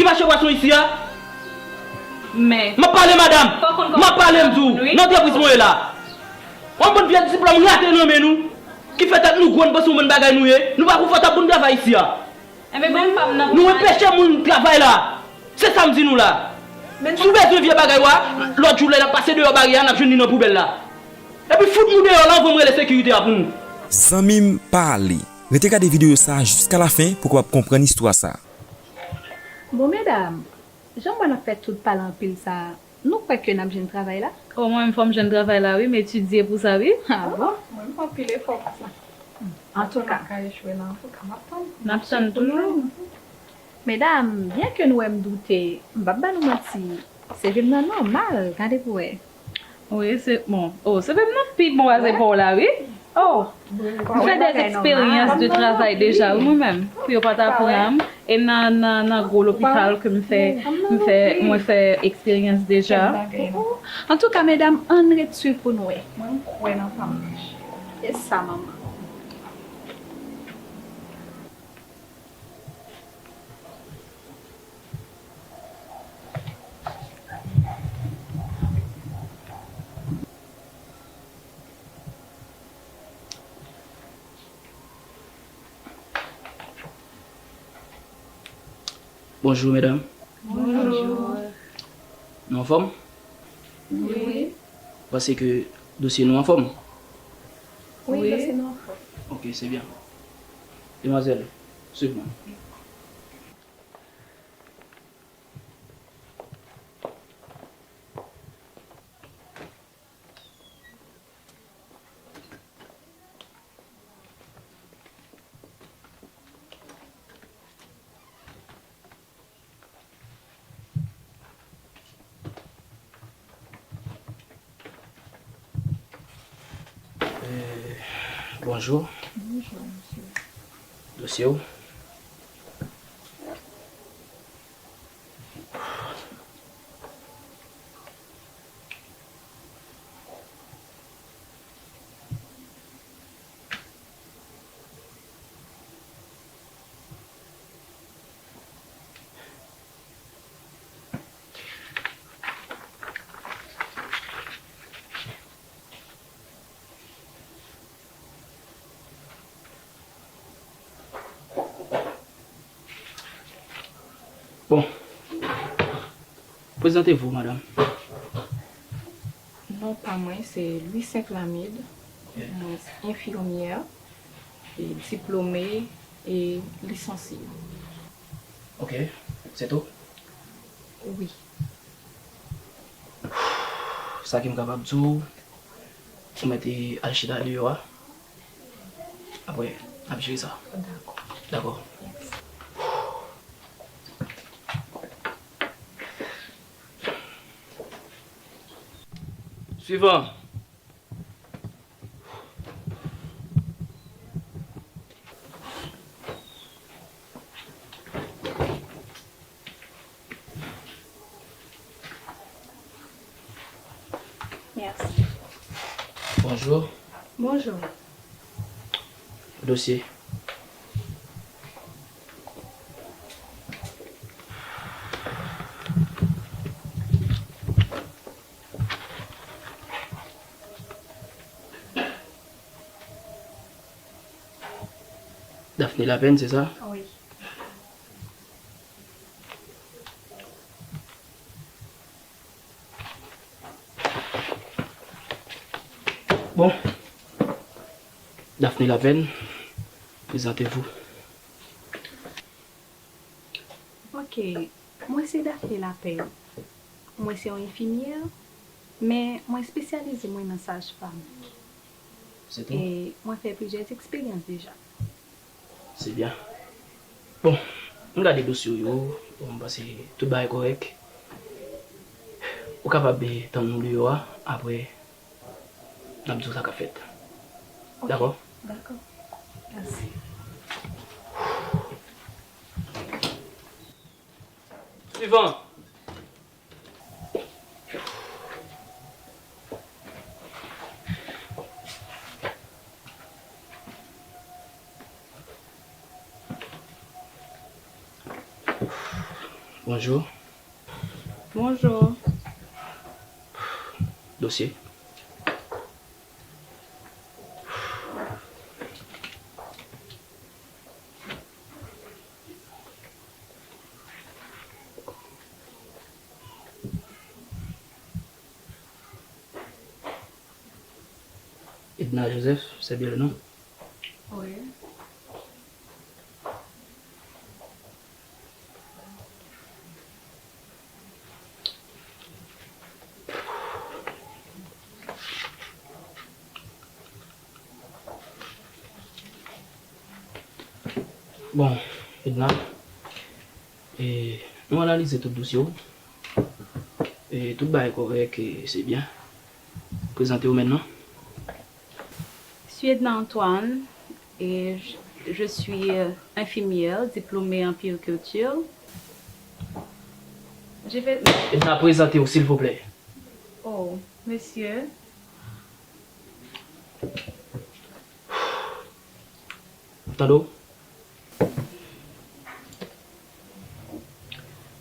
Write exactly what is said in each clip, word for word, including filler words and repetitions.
mache pwason isi a? Men. M ap pale, madanm. M ap pale, m di w. Nan antrepriz mwen ye la. Yon bann vye diplòm rate nan men nou. Ki fè tèt nou gwo, n panse yon bann bagay nou ye. Nou pa konfòtab pou n travay isi a. Enben, menm pa m nan. Nou anpeche moun travay la. Se sa m di nou la. Si w bezwen vye bagay ou a, lòt jou lè n ap pase deyò baryè a, n ap jwenn li nan poubèl la. Epi fout nou deyò la anvan m rele sekirite a pou nou. Zanmi m, pa ale. Rete gade videyo sa a jiska lafen pou w kapab konprann istwa sa a. Bon, medam, jan m wè n ap fè tout pale anpil sa a, nou kwè ke n ap jwenn travay la? O, mwen menm fò m jwenn travay la wi, m etidye pou sa wi. A bon? Mwen m fè anpil efò pou sa. Antouka, m ap ka echwe la, antouka, m ap tann. N ap tann toujou. Medam, byen ke nou wè m doute, m p ap ba nou manti, se vin nan nòmal, gade pou wè. Wi, se, bon. O, se vin nan pi bon pase pa w la, wi. O, m fè dè eksperyans de travay deja, wi, mwen menm. Pou yo pa ta pran m. E nan, nan, nan gwo lopital ke m fè, m fè, mwen fè eksperyans deja. Antouka, medam, ann ret swiv pou n wè. Mwen, m kwè nan pa m. E sa, manman. Bonjou, medam. Bonjou. Nou anfòm? Wi. Ou panse ke dosye nou anfòm? Wi, dosye nou anfòm. Ok, se byen. Demwazèl, swiv mwen. Euh, bonjou. Bonjou, mesye. Dosye w. Bon. Prezante vou, madanm. Non pa mwen, se Louis Saint Lamide. Ok. Mwen se enfimyè, e diplome, e lisansye. Ok, se tou? Wi. Sa ke m kapab di w, ou mèt al chita deyò a. Apre, n ap jere sa. Dakò. Dakò. Swivan. Mèsi. Bonjou. Bonjou. Dosye. Daphné Lapenne, se sa? Wi. Bon. Daphné Lapenne, prezante vou. Ok, mwen se Daphné Lapenne. Mwen se yon enfimyè, men mwen espesyalize mwen nan sajfam. Se tou? E mwen fè plizyè eksperyans deja. Se byen. Bon, m gade dosye w yo, bon, m panse tout bagay kòrèk. Ou kapab tann nou deyò a, apre n ap di w sa k ap fèt. Ok. Dakò? Dakò. Mèsi. Swivan. Bonjou. Bonjou. Dosye. Edna Joseph, se byen le non? Wi. Bon, Edna, e, nou analize tout dosye w. E, tout bagay kòrèk, e, se byen. Prezante w menm non. Je suis Edna Antoine et je, je suis euh, infirmière diplômée en puériculture. J'ai fait... Edna, prezante w, silvouplè. Oh, monsieur. Tande w?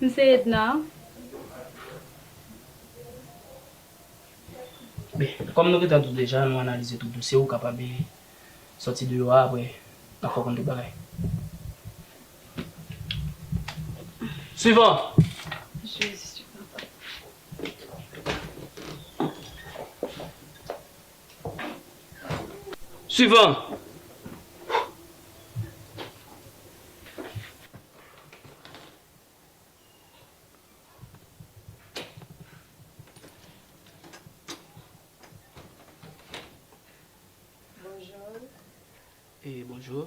M se Edna. Byen, kòm nou gentan di w deja, nou analize tout dosye, ou kapab sòti deyò a, apre n ap fè w konn tout bagay. Swivan! Jezi, swivan. Swivan! Bonjou. E bonjou.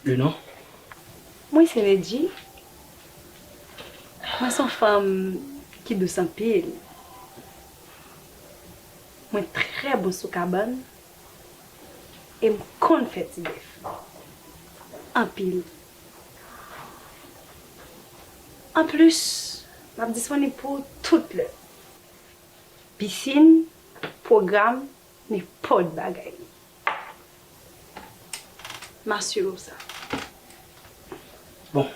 Le non? Mwen se Lady. Mwen se yon fanm ki dous anpil. Mwen trè bon sou kabann. E m konn fè ti bèf. Anpil. Anplis, m ap disponib pou ou tout lè. Pisin, pwogram, nenpòt bagay. M asire w sa. Bon,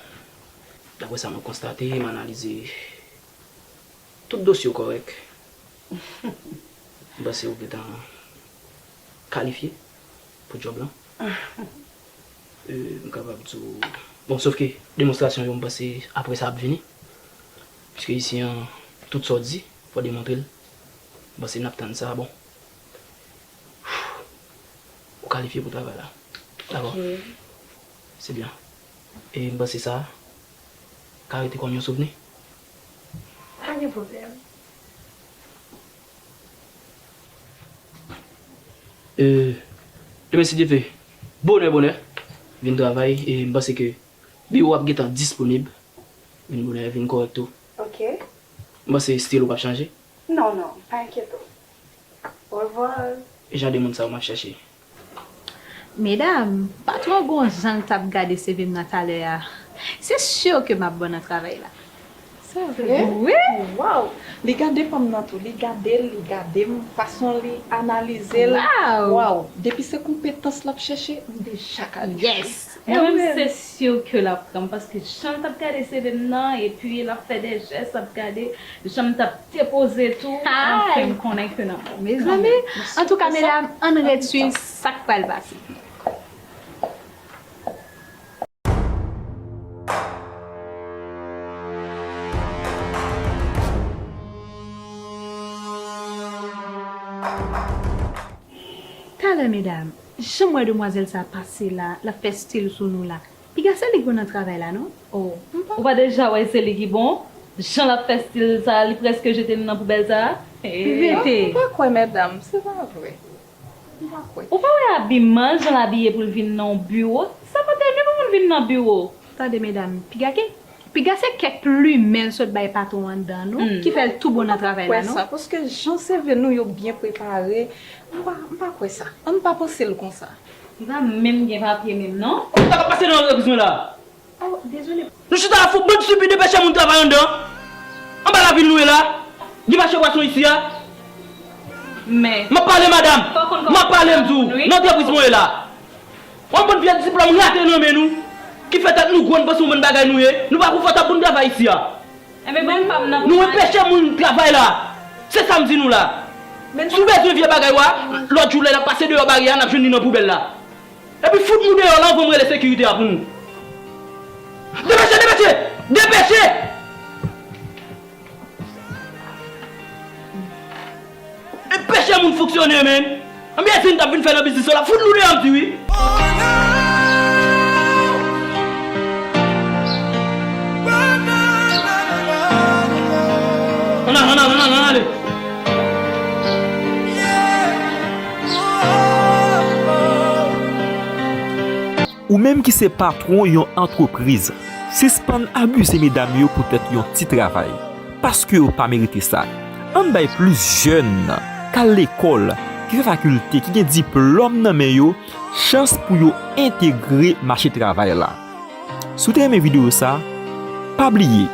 daprè sa mwen konstate, m analize tout dosye w kòrèk. M panse w gentan kalifye pou djòb lan. E, m kapab di w, bon, sof ke demonstrasyon yo, m panse apre sa ap vini. Piske isi an, tout sa w di, fò w demontre l. M panse n ap tann sa, bon. Ou kalifye pou travay la. Dakò? Se byen. E m panse sa ka rete kòm yon souvni. Pa gen pwoblèm. E, demen, si Dye vle, bonè, bonè, vin travay, e m panse ke biwo w ap gentan disponib. Vin bonè, vin kòrèk tou. Ok. M panse estil ou p ap chanje. Non, non, pa enkyete w. Orevwa. E jan de moun sa yo m ap chèche. Medam, patwon gon jan l t ap gade C V m nan talè a. Se si ke m ap bon nan travay la. Se vre? Wi. Waw! Li gade fanm nan tou, li gade l, li gade m, fason li analize l. Waw! Waw! Depi se konpetans l ap chèche, m deja kalifye. Yes! Mwen menm, se si ke l ap pran m, paske jan l t ap gade C V m nan, epi l ap fè de jès, l ap gade jan m t ap depoze tou, anfen, m konnen ke n ap bon. Mezanmi, antouka, medam, ann ret swiv sa k pral pase. Talè, medam, jan m wè demwazèl sa pase la, l ap fè stil sou nou la. Piga se li k bon nan travay la, non? Oh, ou pa deja wè se li ki bon? Jan l ap fè stil sa, li prèske jete nou nan poubèl sa. Rete. M pa kwè, medam, se pa vre. M pa kwè. Ou pa wè abiman l, jan l abiye pou l vin nan yon biwo? Sa pa tèmine pou moun vin nan biwo. Tande, medam, piga ke, piga se kèk plimen l sot bay patwon anndan nou, ki fè l tou bon nan travay la, non? M pa kwè sa, paske jan C V nou yo byen prepare, m pa, m pa kwè sa. Ann pa panse l konsa. Li pa menm gen papye menm, non. Sa k ap pase nan antreprizman la? Oh, dezole. Nou chita la fou bann stipid, depeche moun travay anndan. Anba lavil nou ye la. Gen mache pwason isi a. Men. M ap pale, madam. M ap pale, m di w. Nan antrepriz mwen ye la. Yon bann vye diplòm rate nan men nou. Ki fè tèt nou gwo, n panse yon bann bagay nou ye. Nou pa konfòtab pou n travay isi a. Enben, menm pa m nan. Nou anpeche moun travay la. Se sa m di nou la. Si w bezwen vye bagay w a, lòt jou lè n ap pase deyò baryè a, n ap jwenn li nan poubèl la. Epi fout nou deyò la anvan m rele sekirite a pou nou. Depeche, depeche! Depeche! Depeche moun fonksyone, menn! Anbyen, si n t ap vin fè nan biznis la, fout nou deyò, m di wi! Ann ale, ann ale, ann ale, ann ale! Ou menm ki se patwon yon antrepriz, sispann abize medam yo poutèt yon ti travay, paske yo pa merite sa. Ann bay plis jèn k al lekòl, ki fè fakilte, ki gen diplòm nan men yo, chans pou yo entegre mache travay la. Si w te renmen videyo sa, pa bliye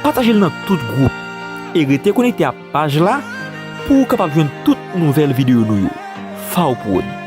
pataje l nan tout gwoup e rete konekte ak paj la pou w kapab jwenn tout nouvèl videyo nou yo. Fawpwod.